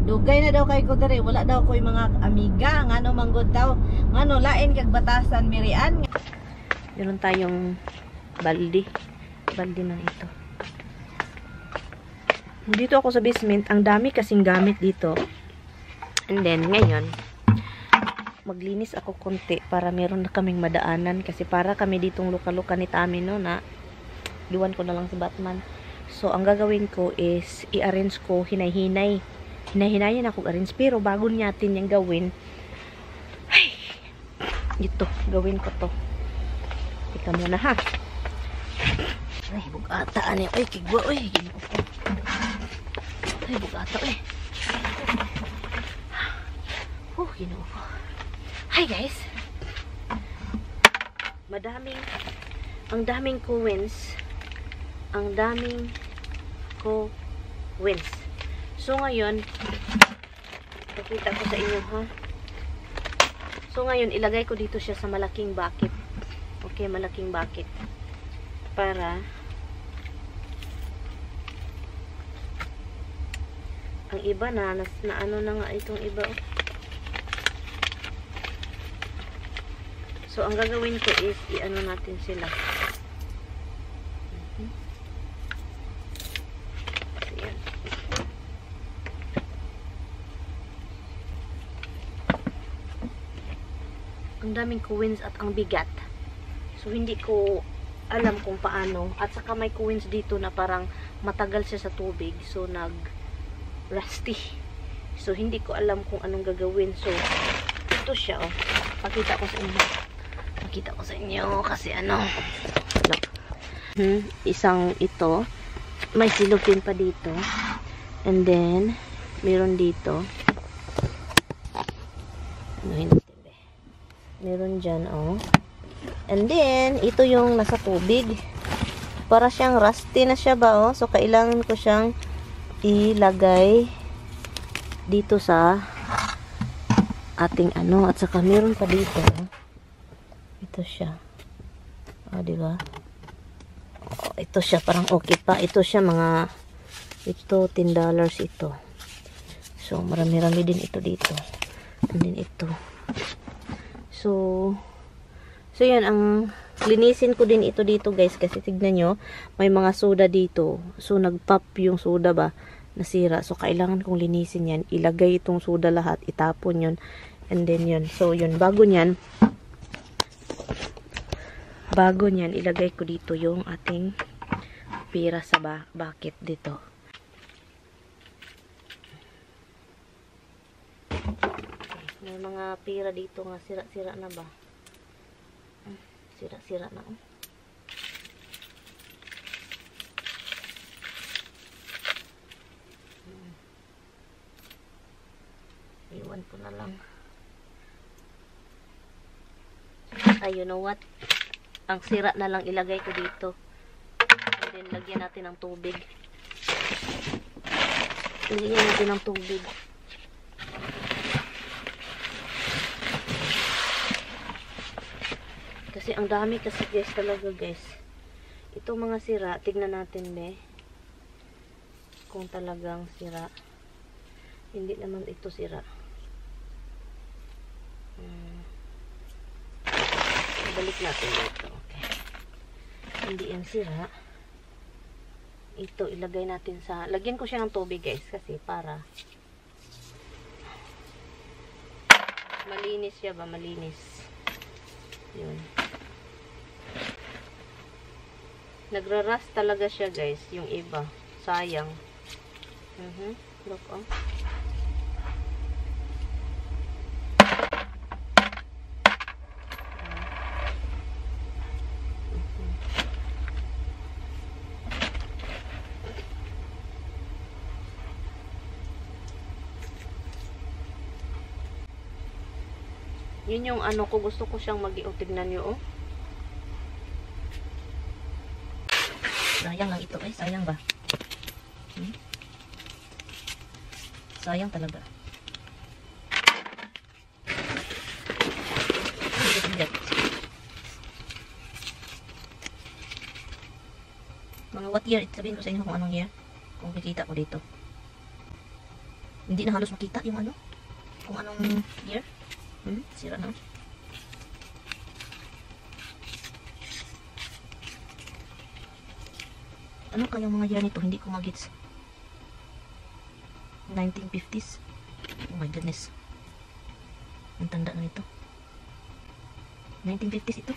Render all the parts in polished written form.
Dugay na daw kay ko diri, wala daw ko'y mga amiga, ngano manggod daw, ngano lain kag batasan mirian. Meron tayong balde. Balde man ito. Dito ako sa basement, ang dami kasing gamit dito. And then ngayon, maglinis ako konti para meron na kaming madaanan kasi para kami ditong luka-luka ni Tami, no, na iwan ko na lang si Batman. So, ang gagawin ko is i-arrange ko hinay-hinay. Hinay-hinayin ako arrange pero bago natin yung gawin, ay, ito, gawin ko to. Teka muna ha. Ay, bugata ani. Ay, kigwa, ay. Ay, bugata, ay. Oh, Ginoo ko. Hi guys. Madaming, ang daming coins. Ang daming coins. So, ngayon, pakita ko sa inyo, ha? So, ngayon, ilagay ko dito siya sa malaking bucket. Okay, malaking bucket. Para, ang iba na, na ano na nga itong iba, oh. So, ang gagawin ko is, i-ano natin sila. Ang daming coins at ang bigat. So, hindi ko alam kung paano. At saka may coins dito na parang matagal siya sa tubig. So, nag-rusty. So, hindi ko alam kung anong gagawin. So, ito siya, oh. Pakita ko sa inyo. Pakita ko sa inyo kasi ano. Look. Isang ito. May silupin pa dito. And then, meron dito. Ano hindi? Meron dyan, oh. And then, ito yung nasa tubig. Para siyang rusty na siya ba, oh. So, kailangan ko siyang ilagay dito sa ating ano. At saka, meron pa dito, oh. Ito siya. Oh, di ba? Oh, ito siya, parang okay pa. Ito siya, mga, ito, $10 ito. So, marami-rami din ito dito. And then, ito. So, yan, ang linisin ko din ito dito guys, kasi tignan nyo, may mga soda dito. So, nag-pop yung soda ba, nasira. So, kailangan kong linisin yan. Ilagay itong soda lahat, itapon yun. And then yun. So, yun, bago niyan, ilagay ko dito yung ating pira sa bucket dito. May mga pira dito nga sira-sira na ba? Sira-sira na, oh. Iwan ko na lang. Ay, you know what? Ang sira na lang ilagay ko dito. And then, lagyan natin ng tubig. Lagyan natin ng tubig. Kasi ang dami kasi guys talaga guys. Itong mga sira, tignan natin be. Kung talagang sira. Hindi naman ito sira. Balik natin dito. Okay. Hindi yan sira. Ito ilagay natin sa, lagyan ko siya ng tubig guys kasi para malinis siya ba, malinis. Yun. Nagra-rust talaga siya guys, yung iba. Sayang. Look, oh. Yun yung ano ko, gusto ko siyang tignan nyo, oh. Sayang lang ito, ay, sayang ba? Sayang talaga. Mga what year? Sabihin ko sa inyo kung anong year. Kung kikita ko dito. Hindi na halos makita yung ano. Kung anong year. Sira na. Ano kayang mga year nito? Hindi ko magets. 1950s. Oh my goodness. Ang tanda na nito. 1950s ito.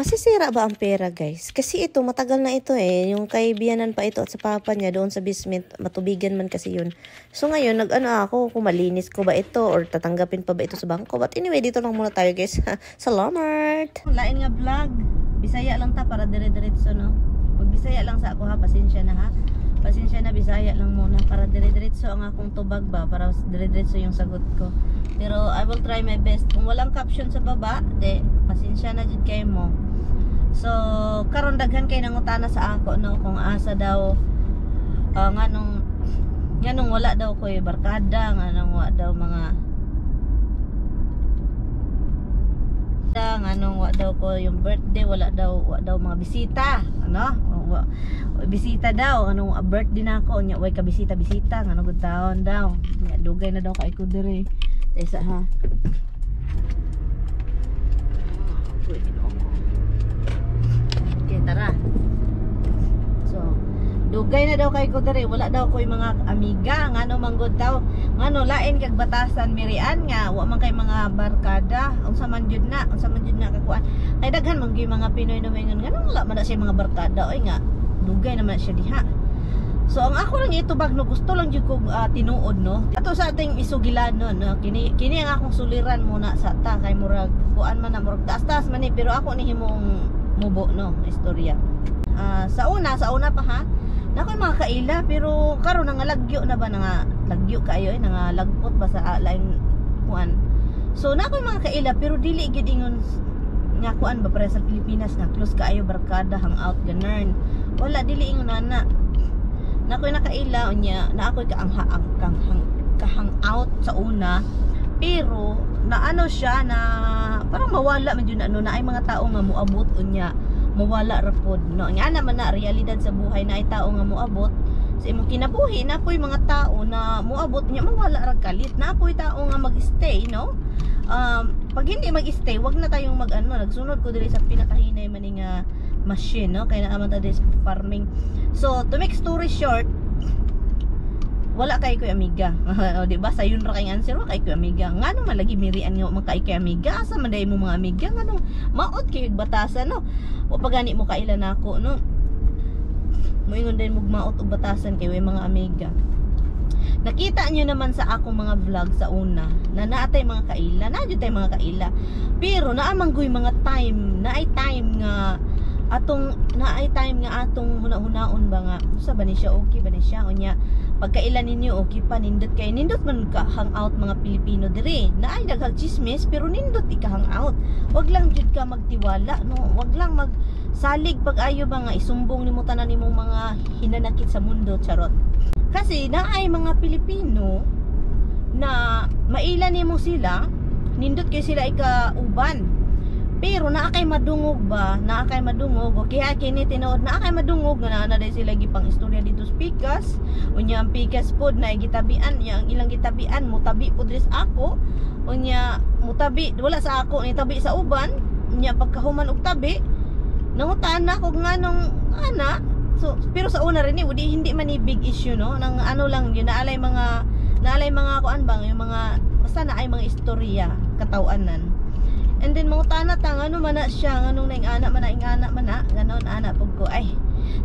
Masisira ba ang pera, guys? Kasi ito, matagal na ito eh. Yung kay biyanan pa ito at sa papa niya doon sa basement, matubigan man kasi yun. So ngayon, nag-ano ako kung malinis ko ba ito or tatanggapin pa ba ito sa bangko. But anyway, dito lang muna tayo, guys. Salamat! Lain nga vlog. Bisaya lang ta para dire-diretso, no? Magbisaya lang sa ako ha, pasensya na ha. Pasensya na, Bisaya lang muna para dire-diretso ang akong tubag ba, para dire-diretso yung sagot ko. Pero I will try my best. Kung walang caption sa baba, de, pasensya na jud kayo mo. So, karon daghan kay nangutana sa ako, no, kung asa daw nganong nganong wala daw koy barkada, nganong wa daw mga nganong wa daw ko yung birthday, wala daw wa daw mga bisita, ano? Wa, bisita daw, anong birthday na ako, nya way ka bisita bisita, ngano gud taon daw. Nya dugay na daw kay ko dire. Taysa ha. Okay, tara. So, dugay na daw kay ko dire, wala daw koy mga amiga, ngano man gud daw, ngano lain kag batasan mirian nga wa man kay mga barkada, unsa man jud na, unsa man jud na kakuan. Kay daghan man gyud mga Pinoy na maingon ngano wala man na siya mga barkada, oy nga dugay naman siya diha. So ang ako lang itubag no, gusto lang jud kog tinuod no. Ato sa ating isugilanon no, kini kini ang akong suliran muna sa ta kay murag kuan man na murag taas-taas man ni, pero ako ni himong mubo no istorya. Sa una pa ha. Nakoy mga kaila pero karon nangalagyo na ba nga lagyo kayo eh nangalagpot ba sa lain kuan. So nakoy mga kaila pero dili gid ingon nga kuan ba para sa Pilipinas nga close kaayo barkada hangout ganun. Wala dili ingon ana. Nakoy nakaila unya na akoy kaang-hangout sa una pero na ano siya na parang mawala man jud na ano na ay mga tao nga moabot unya mawala ra pod no. Nga naman na realidad sa buhay na ay tao nga moabot sa imong kinabuhi na poy mga tao na moabot unya mawala ra kalit na poy tao nga mag-stay no. Pag hindi mag-stay wag na tayong mag-ano. Nagsunod ko diri sa pinakahinay man nga machine no kay naa man ta diri sa farming. So to make story short, wala kay koy amiga. O di ba sayon ra kay answer, wa kay koy amiga. Ngano man lagi mirian nga man kay koy amiga, asa man day mo mga amiga, nganong maot kay batasan no. Wa pa gani mo kaila nako no. Moingon din mog maot og batasan kay way mga amiga. Nakita nyo naman sa akong mga vlog sa una na naatay mga kaila, na jud tay mga kaila. Pero naa man goy mga time, naay time nga atong naay time nga atong huna-hunaon ba nga usa ba ni siya, okay ba ni siya, unya pagkaila ninyo okay pa, nindot kay nindot man ka hangout mga Pilipino diri, naay daghang chismis pero nindot ika hangout. Wag lang jud ka magtiwala no, wag lang magsalig pag ayo ba nga isumbong nimo tanan nimong mga hinanakit sa mundo, charot. Kasi naay mga Pilipino na maila nimo sila, nindot kay sila ikauban. Pero naa kay madungog ba? Naa kay madungog. Okay, ha, kini tinuod naa kay madungog nga naa na sila gipang istorya dito sa pikas. Unya ang pikas pod na gitabian, unya ang ilang gitabian mutabi pod diri sa ako. Unya mutabi wala sa ako ni tabi sa uban. Unya pagkahuman og tabi, nangutan na kog nganong ana. So pero sa una rin ni hindi, hindi man ni big issue no. Nang ano lang yun naalay mga kuan bang yung mga basta naay mga istorya katawanan. And then mangutana ta ngano man na siya, nganong naing ana man na, ing ana man na, ganon ana pug ko. Ay,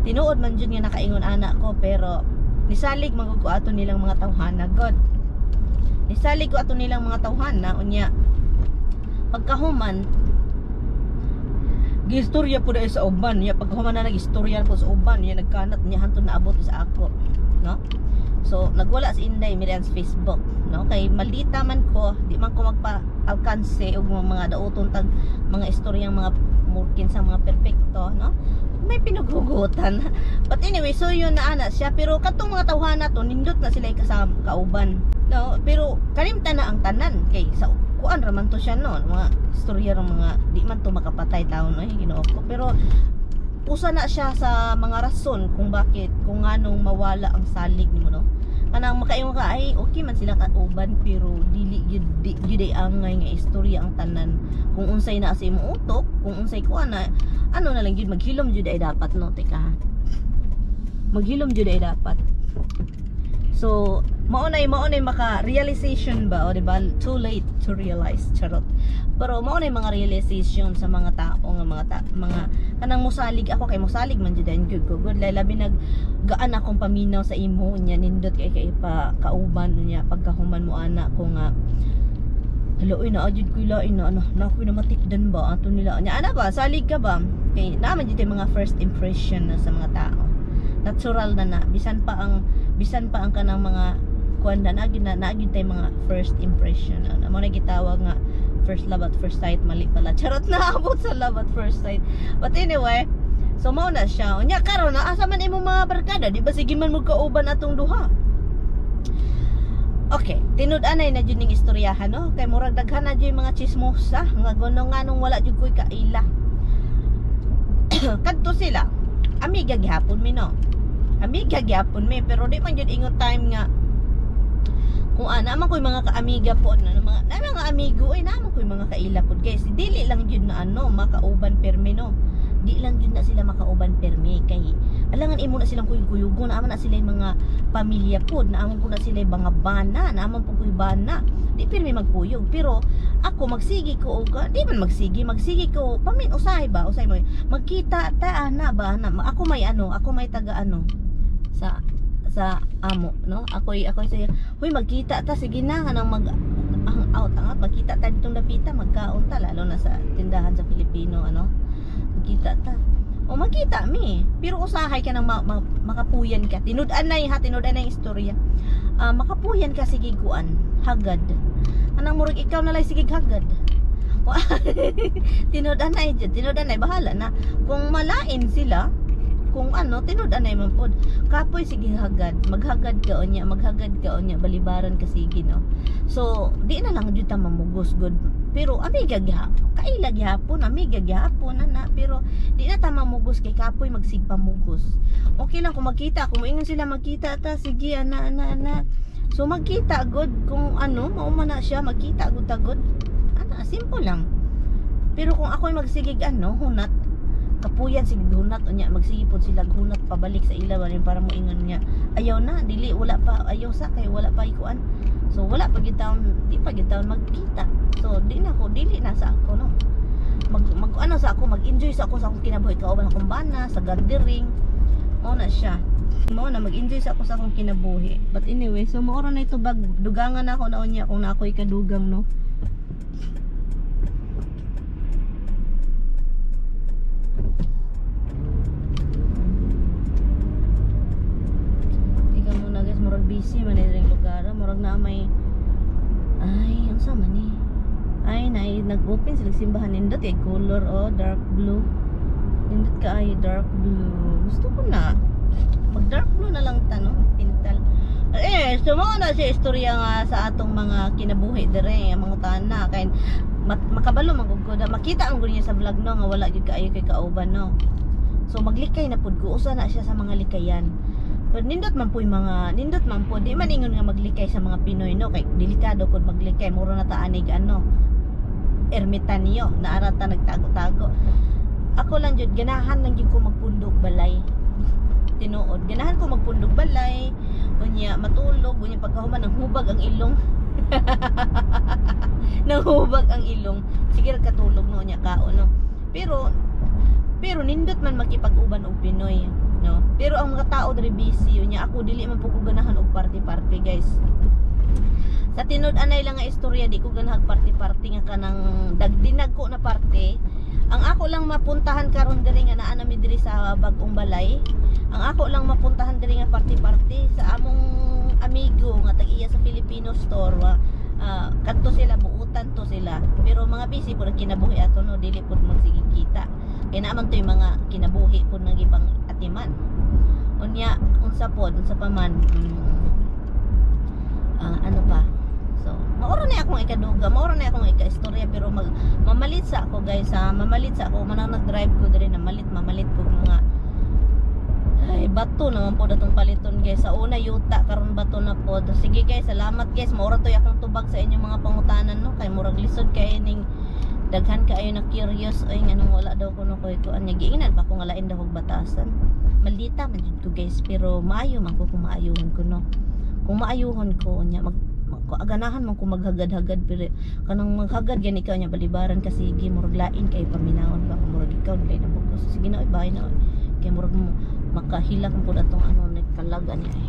tinuod man jud nga nakaingon ana ko pero nisalig man gud ko ato nilang mga tawhana god. Nisalig ko ato nilang mga tawhana unya pagkahuman giistorya pud ay sa uban, unya pagkahuman na nagistorya po sa uban, unya nagkanat niya hantod naabot sa ako, no? So nagwala si Inday Miriam sa Facebook, no? Kay maldita man ko, di man ko magpa-alkanse og mga dauton tag mga istoryang mga murkin sa mga perpekto, no? May pinaghugutan. But anyway, so yun na ana siya. Pero katong mga tawhana to, nindot na sila kasama kauban. No, pero kalimtan na ang tanan kay sa kuan raman to siya, no, mga istorya ng mga di man to makapatay taon, ay Ginoo ko. Pero usa na siya sa mga rason kung bakit, kung nganong mawala ang salig nimo, no, kanang makaingon ka, ay, okay man sila kauban, pero dili gyud, di gyud ay angay nga istorya ang tanan. Kung unsay na sa imong utok, kung unsay kuan na ano na lang gyud, maghilom gyud ay dapat, no. Teka ha, maghilom gyud ay dapat. So mao nay maka realization ba, o di ba? Too late to realize, charot. Pero mao nay mga realization sa mga tao nga mga kanang musalig ako, kay musalig man jud ang jud ko good, labi nag gaan akong paminaw sa imo nya, nindot kay kay pa kauban niya. Pagkahuman mo ana ko nga, hala, uy, naa jud ko lain na ano na ako na matikdan ba ato nila nya, ana ba, salig ka ba, kay naa man jud yung mga first impression na sa mga tao, natural na na bisan pa ang kanang mga kuan na naa gyud tay mga first impression ano mo na gitawag nga first love at first sight. Mali pala, charot, na abot sa love at first sight. But anyway, so mao na siya. Unya karon na asa man imong mga barkada? Di ba sige man mo kauban atong duha? Okay, tinud-anay na jud ning istoryahan, no? Kay murag daghan na jud yung mga chismosa nga gono nganong wala jud ko'y kaila. Kadto sila. Amiga gihapon mi, no. Amiga gihapon mi, pero di man jud ingon time nga kung ana man ko'y mga kaamiga po na mga na mga amigo ay naman ko'y mga kaila pod, guys. Dili lang jud na ano makauban permi, no. Di lang jud na sila makauban permi kay alangan imo na silang kuyog-kuyugon, naaman na sila yung mga pamilya pod, naaman po na sila yung mga bana, naaman po ko'y bana, di pirmi magkuyog. Pero ako magsigi ko og di man magsigi, magsigi ko pamin usahay ba, usahay mo magkita ta ana ba ana. Ako may ano, ako may taga ano sa amo, no. Ako'y say, "Huy, magkita ta, sige na," kanang mag ang out ang out, magkita ta ditong dapita, magkaon ta, lalo na sa tindahan sa Pilipino, ano, magkita ta. O magkita mi, pero usahay ka nang makapuyan ka. Tinud-anay ha, tinud-anay ang istorya. Ah, makapuyan ka, sige kuan, hagad. Anang murag ikaw na lang sige hagad. Tinud-anay jud, tinud-anay, bahala na. Kung malain sila, kung ano, tinud-anay man pod. Kapoy sige hagad, maghagad ka unya, maghagad ka unya, balibaran ka sige, no. So, di na lang jud ta mamugos good. Pero amiga gihapon, kaila gihapon, amiga gihapon ana, pero di na ta mamugos kay kapoy magsigpamugos. Okay lang kung magkita, kung moingon sila magkita ta, sige ana ana ana. So magkita good kung ano, mao man na siya, magkita gud ta good. Ana, simple lang. Pero kung ako'y magsigig ano, hunat, kapuyan sige hunat unya, magsige pod sila hunat pabalik sa ila ba para mo ingon nga ayaw na, dili, wala pa, ayaw sa kay wala pa ikuan. So wala pa gyud taon, di pa gyud taon magkita. So di na ko, dili na sa ako, no. Mag, mag ano sa ako, mag-enjoy sa ako sa akong kinabuhi kauban akong bana sa gathering. Mao na siya. Mao na mag-enjoy sa ako sa akong kinabuhi. But anyway, so mao ra na ito bag dugangan na ako na unya kung na ako'y kadugang, no. Tika muna guys, murag busy man ning lugar. Murag na may, ay, unsa man ni? Ay, na nag-open sila simbahan, nindot kay color, oh, dark blue. Nindot ka ay dark blue. Gusto ko na. Mag dark blue na lang ta, no? Pintal. Eh, so mao na siya istorya nga sa atong mga kinabuhi dire, ang mga tana kay makabalo man gud ko da, makita ang gud niya sa vlog, no, nga wala gyud kaayo kay kauban, no. So maglikay na pud ko, usa na siya sa mga likayan. Pero nindot man po yung mga, nindot man po, di man ingon nga maglikay sa mga Pinoy, no, kay delikado pud maglikay, mura na ta anig ano, ermitanyo, naara ta nagtago-tago. Ako lang jud ganahan lang jud ko magpundok balay. Tinuod, ganahan ko magpundok balay, unya matulog, unya pagkahuman nang hubag ang ilong. Nang hubag ang ilong. Sige ra katulog, no, unya kaon, no. Pero pero nindot man makipag-uban og Pinoy, no. Pero ang mga tao diri busy, unya ako dili man po ko ganahan og party-party, guys. Sa tinud-anay lang nga istorya, di ko ganahag party-party nga kanang dagdinag ko na parte. Ang ako lang mapuntahan karon diri nga naa nami diri sa bagong balay. Ang ako lang mapuntahan diri nga party-party sa among amigo nga tag-iya sa Filipino store. Wa, Kadto sila, buutan to sila, pero mga busy pud ang kinabuhi ato, no? Dili pud magsige kita kay naa man to yung mga kinabuhi pud nga gipang atiman. Unya, unsa pod, unsa pa man, ano pa. So maura na akong ikaduga, maura na akong ikaistorya, pero mag mamalit sa ako, guys, ha. Mamalit sa ako manang nag-drive ko diri na malit, mamalit ko mga, ay, bato naman po datong paliton, guys. Sa una yuta, karon bato na po. Sige guys, salamat guys. Maura to'y akong tubag sa inyong mga pangutanan, no? Kay murag lisod kay ning daghan kaayo na curious ay nganong wala daw kuno ko kuan niya. Giingnan pa ko nga lain daw og batasan. Maldita man jud ko, guys, pero maayo man ko kung maayuhon ko, no. Kung maayuhon ko nya mag ganahan man ko maghagad-hagad, pero kanang maghagad gani ka nya balibaran kasi sige, murag lain kay paminawon ba, murag ikaw nilay na ko. Sige na oy, bye na oy. Kay murag mo makahilak man pud atong ano nagkalag ani ay.